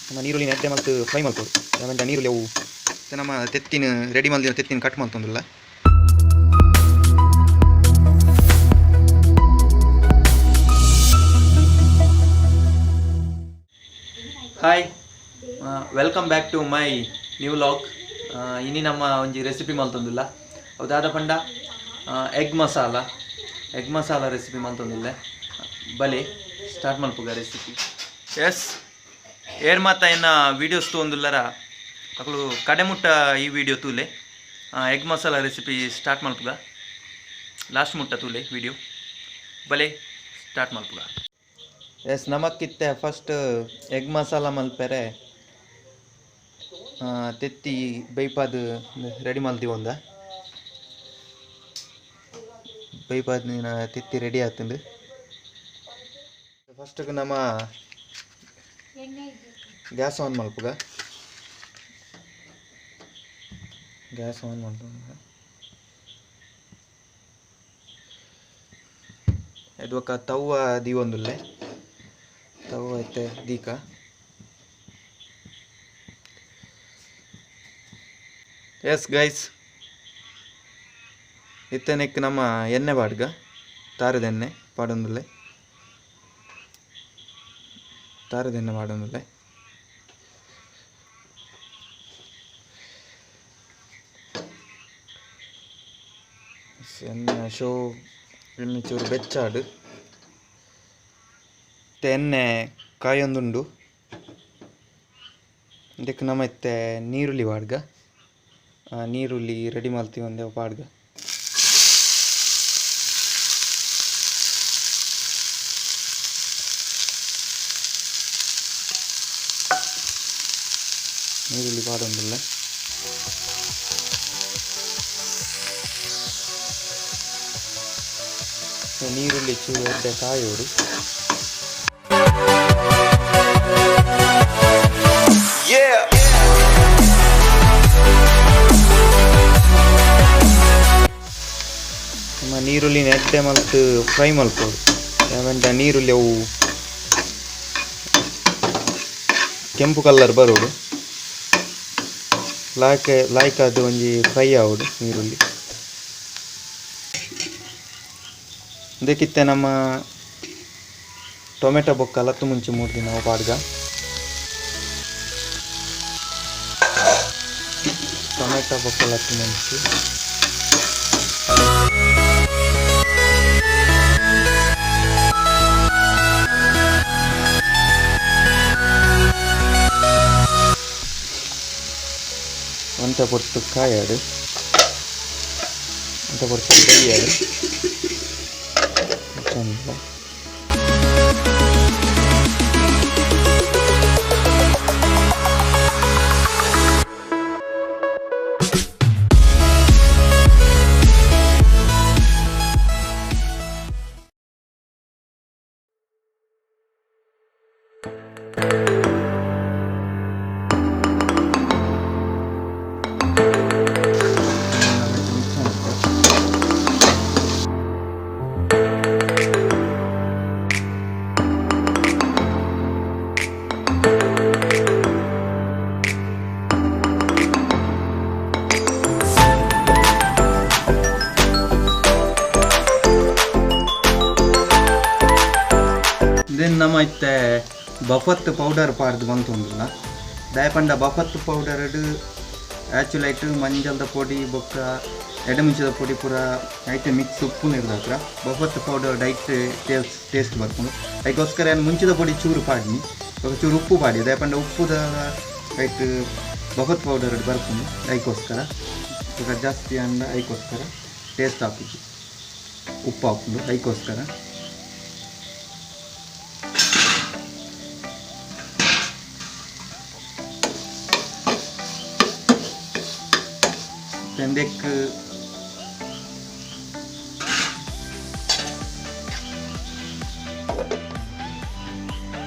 ನಮ್ಮ ನೀರುಳ್ಳಿ ಎಡ್ಡೆ ಮಲ್ತು ಫ್ರೈ ಮಲ್ಪೊಡು. ಆಮೇಲೆ ನೀರುಳ್ಳಿ ಅವು ನಮ್ಮ ತೆತ್ತಿನ ರೆಡಿ ಮಲ್ದಿನ ತೆತ್ತಿನ ಕಟ್ ಮಲ್ತೊಂದುಲ್ಲ. Hi, welcome back to my new vlog. ಇನಿ ನಮ್ಮ ಒಂಜಿ ರೆಸಿಪಿ ಮಲ್ತೊಂದುಲ್ಲ. ಅವು ದಾದ ಪಂಡ egg masala, egg masala recipe ಮಲ್ತೊಂದುಲ್ಲೆ. ಬಲೆ ಸ್ಟಾರ್ಟ್ ಮಲ್ಪುಗ ರೆಸಿಪಿ. ಎಸ್, ಏರ್ ಮಾತ ಎನ್ನ ವೀಡಿಯೋಸ್ ತೂವೊಂದುಲ್ಲರ ಅಕುಲು ಕಡೆ ಮುಟ್ಟ ಈ ವಿಡಿಯೋ ತೂಲೆ. ಎಗ್ ಮಸಾಲ ರೆಸಿಪಿ ಸ್ಟಾರ್ಟ್ ಮಲ್ಪುಗ, ಲಾಸ್ಟ್ ಮುಟ್ಟ ತೂಲೆ ವಿಡಿಯೋ. ಬಲೆ ಸ್ಟಾರ್ಟ್ ಮಲ್ಪುಗ. ಎಸ್, ನಮಕ್ಕಿತ್ತೆ ಫಸ್ಟ್ ಎಗ್ ಮಸಾಲ ಮಲ್ಪೆರೆ ತೆತ್ತಿ ಬೈಪಾದ್ ರೆಡಿ ಮಲ್ದಿವೊಂದ. ಬೈಪಾದ್ ತೆತ್ತಿ ರೆಡಿ ಆತುಂಡು. ಫಸ್ಟ್ಗೆ ನಮ್ಮ ಗ್ಯಾಸ್ ಆನ್ ಮಲ್ಪುಗ. ಗ್ಯಾಸ್ ಆನ್ ಮಲ್ಪುಗ. ಇದು ತವ್ವ ದೀವೊಂದುಲ್ಲೆ. ತವ್ವ ಇತ್ತೆ ದೀಕ. ಎಸ್ ಗೈಸ್, ಇತ್ತೆ ನೆಕ್ ನಮ್ಮ ಎಣ್ಣೆ ಪಾಡ್ಗ, ತಾರದ ಎಣ್ಣೆ ಪಾಡೊಂದುಲ್ಲೆ, ತಾರದ ಎಣ್ಣೆ ಪಾಡೊಂದುಲ್ಲೆ. ಎಣ್ಣೆ ಶೋ ಎಣ್ಣೆ ಚೂರು ಬೆಚ್ಚಾಡು. ಇತ್ತೆ ಎಣ್ಣೆ ಕಾಯೊಂದುಂಡು. ಇದಕ್ಕೆ ನಮ್ಮ ಇತ್ತೆ ನೀರುಳ್ಳಿ ಪಾಡ್ಗ, ನೀರುಳ್ಳಿ ರೆಡಿ ಮಲ್ತಿ ಒಂದೇ ಪಾಡ್ಗ. ನೀರುಳ್ಳಿ ಪಾಡೊಂದುಲ್ಲ. ನೀರುಳ್ಳಿ ಚೂರು ಎಡ್ಡೆ ಕಾಯೋಡು. ನಮ್ಮ ನೀರುಳ್ಳಿನ ಎಡ್ಡೆ ಮಲ್ತ್ ಫ್ರೈ ಮಲ್ಪೊಡು. ಯಾವಂಡ ನೀರುಳ್ಳಿ ಅವು ಕೆಂಪು ಕಲರ್ ಬರೋಡು, ಲಾಯ್ಕ್ ಲಾಯ್ಕ್ ಅದು ಒಂಜಿ ಫ್ರೈ ಆವೊಡು ನೀರುಳ್ಳಿ. ಇದಕ್ಕಿತ್ತೆ ನಮ್ಮ ಟೊಮೆಟೊ ಬೊಕ್ಕ ಲತ್ತು ಮುಂಚಿ ಮೂರು ದಿನ ಪಾಡ್ಗ. ಟೊಮೆಟೊ ಬೊಕ್ಕ ಲತ್ತು ಮುಂಚಿ ಒಂತೆ ಪೊರ್ತು ಕಾಯಾಡು, ಒಂತೆ ಪೊರ್ತು ಬೇಯಾಡು. ಚಂದ then ನಮ್ಮ ಇತ್ತೆ ಬಫತ್ ಪೌಡರ್ ಪಾಡ್ದು ಬಂತುಂಡುಲ್ಲ. ದಾಯಪಂಡ ಬಫತ್ ಪೌಡರ್ ಆ್ಯಕ್ಚುಲೈಟ್ ಮಂಜಲ್ದ ಪೊಡಿ ಬೊಕ್ಕ ಎಡಮಿಂಚದ ಪೊಡಿ ಪೂರ ಐತೆ ಮಿಕ್ಸ್ ಉಪ್ಪು ನೀರ್ದಾಕ್ರ ಬಫತ್ ಪೌಡರ್ ಡೈಟ್ ಟೇಸ್ಟ್ ಟೇಸ್ಟ್ ಬರ್ಪುಂಡು. ಅದಕ್ಕೋಸ್ಕರ ಏನು ಮುಂಚಿದ ಪೊಡಿ ಚೂರು ಪಾಡ್ನಿ, ಬೊಕ್ಕ ಚೂರು ಉಪ್ಪು ಪಾಡಿ. ದಾಯಪಂಡ ಉಪ್ಪುದ ಐಟ್ ಬಫತ್ ಪೌಡರ್ ಬರ್ಪುಂಡು, ಅದಕ್ಕೋಸ್ಕರ ಬೊಕ್ಕ ಜಾಸ್ತಿ ಅಂಡ ಐಕೋಸ್ಕರ ಟೇಸ್ಟ್ ಆಪುಜಿ, ಉಪ್ಪು ಹಾಪುಂಡು ಐಕೋಸ್ಕರ. ಇಂದೆಕ್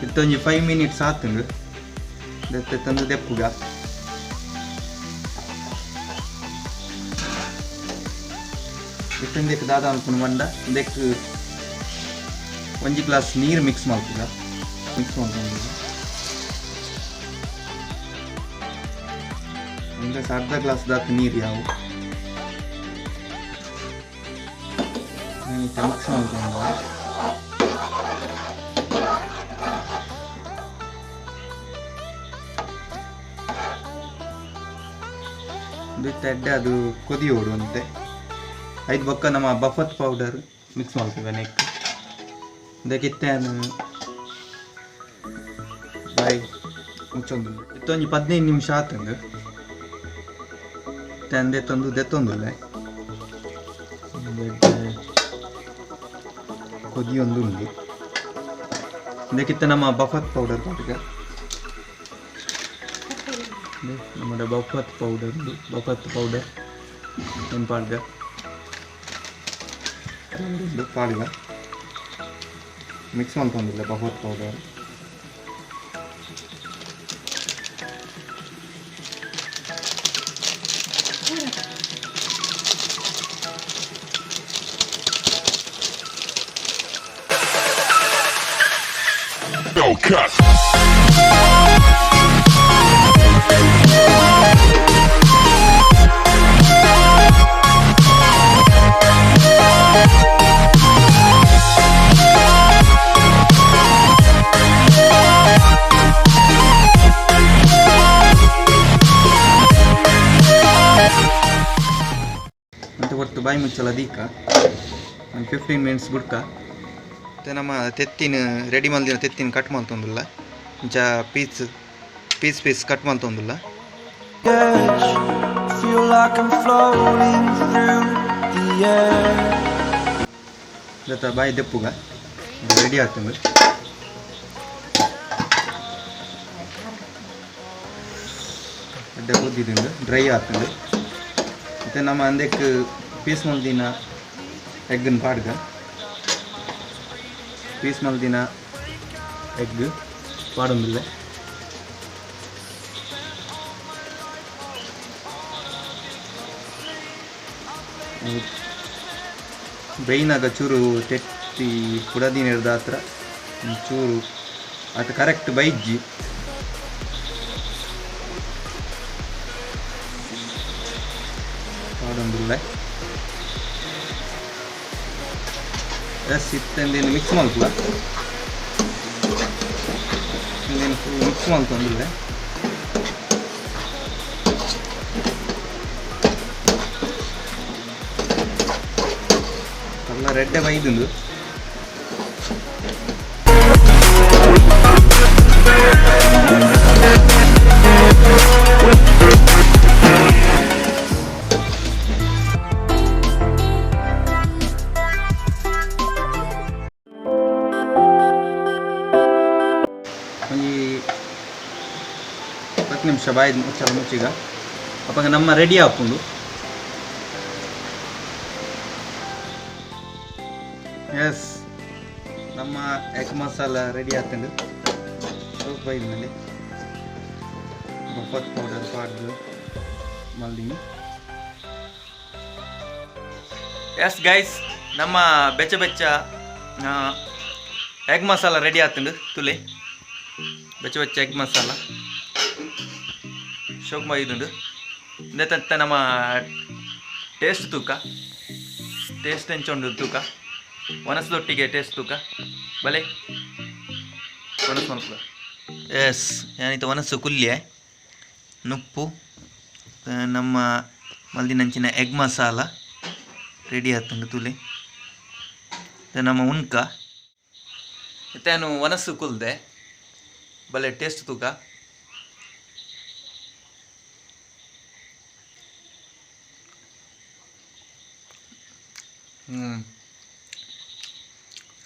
ಇತ್ತೊಂಜಿ 5 ಮಿನಿಟ್ಸ್ ಆತುಂಡು. ದೆತ್ತೆ ತಂದು ದೆಪ್ಪುಗ. ಇತ್ತೊಂದೆಕ್ ದಾದ ಅನ್ಪುಂಡು ಪಂಡ ಇಂದೆಕ್ ಒಂಜಿ ಗ್ಲಾಸ್ ನೀರು ಮಿಕ್ಸ್ ಮಲ್ಪುಗ. ಮಿಕ್ಸ್ ಮಲ್ಪುಂಡು. ಅರ್ಧ ಗ್ಲಾಸ್ ದಾತ್ ನೀರು ಯಾವ ಮಿಕ್ಸ್ ಮಾಡ್ಕೊಂಡು ಎಡ್ಡೆ ಅದು ಕೊದಿಯೋಡು ಅಂತೆ. ಐದು ಬೊಕ್ಕ ನಮ್ಮ ಬಫತ್ ಪೌಡರ್ ಮಿಕ್ಸ್ ಮಾಡ್ತೀವಿ ನೆಕ್ ಇದಕ್ಕಿತ್ತೆ ಬಾಯ್ ಮುಚ್ಚೊಂದು ಇತ್ತೊಂಜಿ 15 ನಿಮಿಷ ಆತಂದು ತಂದೆ ದೆತ್ತೊಂದುಲ್ಲೆ ಕೊದಿಯೊಂದು ಉಂಡು. ಇದಕ್ಕಿತ್ತ ನಮ್ಮ ಬಫತ್ ಪೌಡರ್ ಪಾಡ್ಗ ನಮ್ಮ ಬಫತ್ ಪೌಡರ್ ಉಂಡು. ಬಫತ್ ಪೌಡರ್ ಏನು ಪಾಡ್ಗ ಪಾಡ್ಗ ಮಿಕ್ಸ್ ಮಾಡ್ಕೊಂಡಿಲ್ಲ ಬಫತ್ ಪೌಡರ್. ಅಂತ ಹೊರ್ತು ಬಾಯಿ ಮುಚ್ಚಲ ದೀಕ ಒಂದು 15 ಮಿನಿಟ್ಸ್ ಬುಡ್ಕ. ಮತ್ತು ನಮ್ಮ ತೆತ್ತಿನ ರೆಡಿ ಮಲ್ದಿನ ತೆತ್ತಿನ ಕಟ್ ಮಾಡ್ತೊಂದುಲ್ಲ ಇಂಚ ಪೀಸ್ ಪೀಸ್ ಪೀಸ್ ಕಟ್ ಮಾಡ್ತೊಂದುಲ್ಲ. ಜೊತೆ ಬಾಯಿ ದೆಪ್ಪುಗ ರೆಡಿ ಆಗ್ತದೆ. ಅಡ್ಡ ಕುದ್ದಿದ್ದು ಡ್ರೈ ಆಗ್ತದೆ. ಮತ್ತು ನಮ್ಮ ಅಂದಕ್ಕೆ ಪೀಸ್ ಮಲ್ದಿನ ಎಗ್ಗನ್ನು ಪಾಡ್ಗ ಪೀಸ್ ಮಲ್ದಿನ ಎಗ್ ಪಾಡೊಂದಿಲ್ಲ. ಬೇಯ್ನಾಗ ಚೂರು ತೆತ್ತಿ ಪುಡದಿನ ಹತ್ರ ಚೂರು ಅದು ಕರೆಕ್ಟ್ ಬೈಜ್ಜಿ. ಪಾಡೊಂದುಲ್ಲೆ ಎಸ್ ಇತ್ತಂದೇನು ಮಿಕ್ಸ್ ಮಲ್ಪುವ ಇಂದೇನು ಫುಲ್ ಮಿಕ್ಸ್ ಮಲ್ತೊಂದುಲ್ಲೆ. ಎಲ್ಲ ರೆಡ್ಡೆ ಬೈದುಂಡು. ಒಂಜಿ 10 ನಿಮಿಷ ಬಾಯಿ ಮುಚ್ಚಲ ಮುಚ್ಚಿಗ ಅಪ್ಪಗ ನಮ್ಮ ರೆಡಿ ಆಪುಂಡು. ಎಸ್ ನಮ್ಮ ಎಗ್ ಮಸಾಲ ರೆಡಿ ಆತಂಡು. ಸ್ವಲ್ಪ ಬೈದ್ಮೇಲೆ ಬಫತ್ ಪೌಡರ್ ಪಾಡ್ದು ಮಲ್ದಿನಿ. ಎಸ್ ಗೈಸ್ ನಮ್ಮ ಬೆಚ್ಚ ಬೆಚ್ಚ ಎಗ್ ಮಸಾಲ ರೆಡಿ ಆತಂಡು. ತುಲೆ ಬೆಚ್ಚ ಬೆಚ್ಚ ಎಗ್ ಮಸಾಲ ಶೋಕ್ ಮೈದುಂಡು. ಇಂದೆತ್ತ ನಮ್ಮ ಟೇಸ್ಟ್ ತೂಕ ಟೇಸ್ಟ್ ಎಂಚುಂಡು ತೂಕ ಒಣಸದೊಟ್ಟಿಗೆ ಟೇಸ್ಟ್ ತೂಕ ಬಲೆ ಒಣಸು ಮಲ್ಪುಗ. ಎಸ್ ಏನಿತ್ತು ಒಣಸು ಕುಲ್ಯೆ ನುಪ್ಪು ನಮ್ಮ ಮಲ್ದಿನಂಚಿನ ಎಗ್ ಮಸಾಲ ರೆಡಿ ಆತುಂಡು ತುಲೆ ನಮ್ಮ ಉಣ್ಕ. ಇತ್ತೇನು ಒಣಸು ಕುಲ್ದೆ ಬಲೆ ಟೇಸ್ಟ್ ತೂಕ.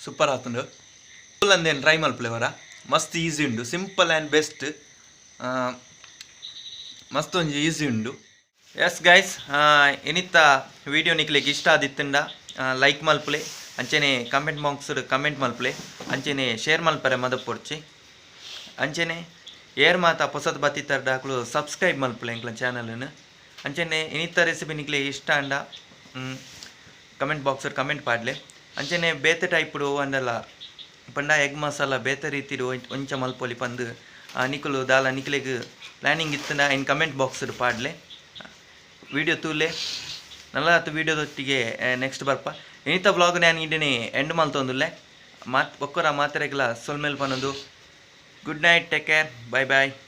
ಸೂಪರ್ ಆತುಂಡು. ಫುಲ್ ಅಂದೇನು ಟ್ರೈ ಮಲ್ಪುಲೆವರ ಮಸ್ತ್ ಈಸಿ ಉಂಡು ಸಿಂಪಲ್ ಆ್ಯಂಡ್ ಬೆಸ್ಟ್ ಮಸ್ತ್ ಒಂಜಿ ಈಸಿ ಉಂಡು. ಎಸ್ ಗೈಸ್ ಎನಿತ್ತ ವೀಡಿಯೋ ನಿಕ್ಲೆಗ್ ಇಷ್ಟ ಆದಿತ್ತುಂಡ ಲೈಕ್ ಮಲ್ಪುಲೆ ಅಂಚನೆ ಕಮೆಂಟ್ ಬಾಕ್ಸ್ ಕಮೆಂಟ್ ಮಲ್ಪುಲೆ ಅಂಚನೆ ಶೇರ್ ಮಲ್ಪರೆ ಮದಪೊರ್ಚಿ ಅಂಚನೆ ಏರ್ ಮಾತ ಪೊಸತ್ ಬತ್ತಿತ್ತರ್ಡಾಕ್ಲು ಸಬ್ಸ್ಕ್ರೈಬ್ ಮಲ್ಪುಲೆ ಎಂಕ್ಲ ಚಾನಲ್ನ. ಅಂಚನೆ ಇನಿತ್ತ ರೆಸಿಪಿ ನಿಕ್ಲೆ ಇಷ್ಟ ಅಂಡ ಕಮೆಂಟ್ ಬಾಕ್ಸ್ ಕಮೆಂಟ್ ಪಾಡ್ಲೆ. ಅಂಚನೆ ಬೇತೆ ಟೈಪುಡು ಅಂಡಲ ಪಂಡ ಎಗ್ ಮಸಾಲ ಬೇತೆ ರೀತಿಡು ಒಂಚ ಮಲ್ಪೊಲಿ ಪಂದು ನಿಕುಲು ದಾಲ ನಿಕ್ಲೆಗ್ ಪ್ಲಾನಿಂಗ್ ಇತ್ತುಂಡ ಐನ್ ಕಮೆಂಟ್ ಬಾಕ್ಸ್ ಪಾಡ್ಲೆ. ವಿಡಿಯೋ ತೂಲೆ. ನಲ್ಲಾತ್ ವಿಡಿಯೋದೊಟ್ಟಿಗೆ ನೆಕ್ಸ್ಟ್ ಬರ್ಪ. ಇನಿತ ವ್ಲಾಗ್ ನಾನು ಇಡೀನಿ ಎಂಡ್ ಮಲ್ತೊಂದುಲ್ಲೆ. ಮಾತ್ ಬೊಕ್ಕರ ಮಾತೆರೆಗ್ಲ ಸೊಲ್ಮೆಲ್ ಪನೊಂದು good night, take care, bye bye.